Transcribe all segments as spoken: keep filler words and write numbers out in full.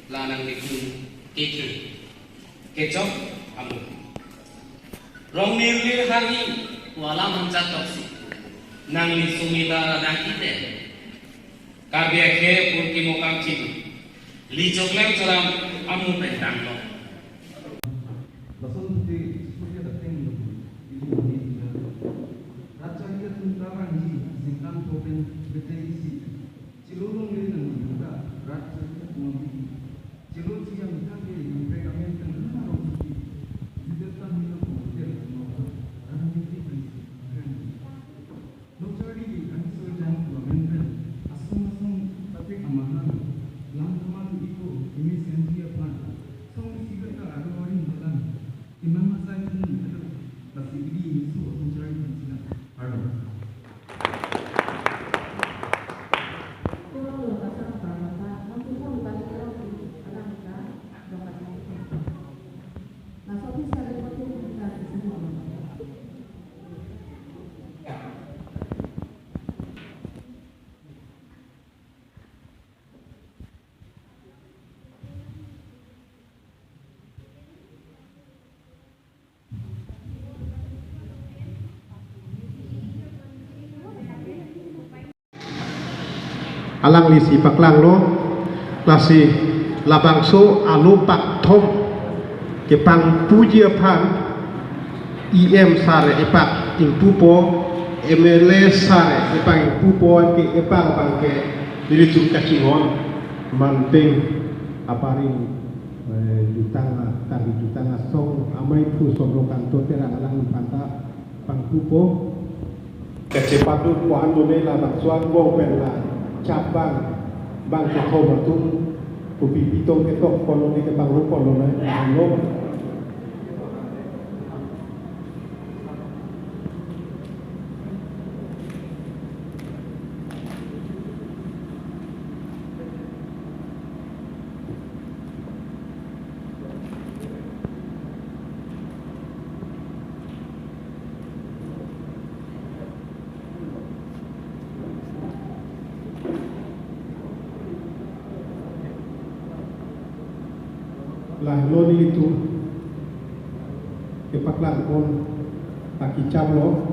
La nangli pun kekir kechok amu. Rong nirlir hanghi walam hangchat toksi. Nangli sumida nangkite. Karbi akhei pun kimo kangchim. Li choklem choram amu pen tanglo. Lason pute Surya dateng lo. Ili mani ila. Rat chari atum tabang ji singkang popen bete isi. Chilo longle nang nang ta rat chari atum ambi. Chilo chi amethang ke nang prek amen tang luna rong suki. Judet ta milo ko hotel mo. Rang miti prinsi. Nokchari angsur jang tu amen pen asong asong patik amahan lam thoma tu iko imi senji aphan song isi beta aro aring balang imang asai tun alo lasi ili imi su asong chari tun sila aro. Alangli si paklanglo, lasi labangso alo pakthom kepangpuji aphan E M sir epak ingpupo, M L A sir epak ingpupo, ke epak abang ke nelitum kachinghon Manpeng aparing, eh, jutang a, Karbi Jutang Asong amei phu Somlo Kanto Terang alang phanta pangpupo. Kachepadu kuan mone labangso angbong pen la chap bang, bang kethom atum kopi pitong ketok koloni kebang ru koloni lo. Lahelo nelitum kepaklang pon ta kechaplo.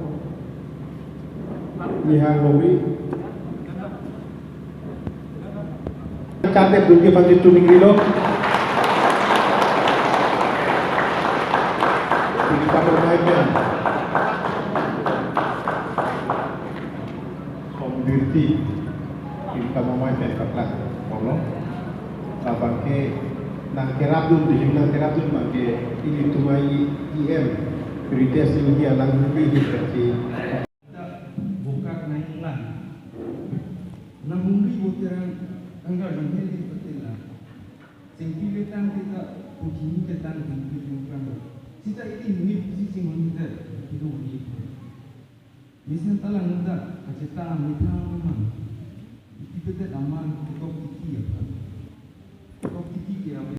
Nihang Lomi. Kate pun ke pati tuning rilo. Pun kamu mai pen. Sombirti. Pun kamu mai pen paklang. Kono. Abang ke nangkerapdun, dilim nangkerapdun abang ke ilitum a-E M. Ritesh Enghi alang humi hi berarti. Bokak nai lang. Nang humri bo Terang anggar nang heli patela. Singpi letang kita, puji ni tetang singpi letang. Sita ini ni puji sing hon kita, kita ni. Mesen talang kita, kaceta methang memang. Iti petet aman, ketok titi ya. Ketok titi ya.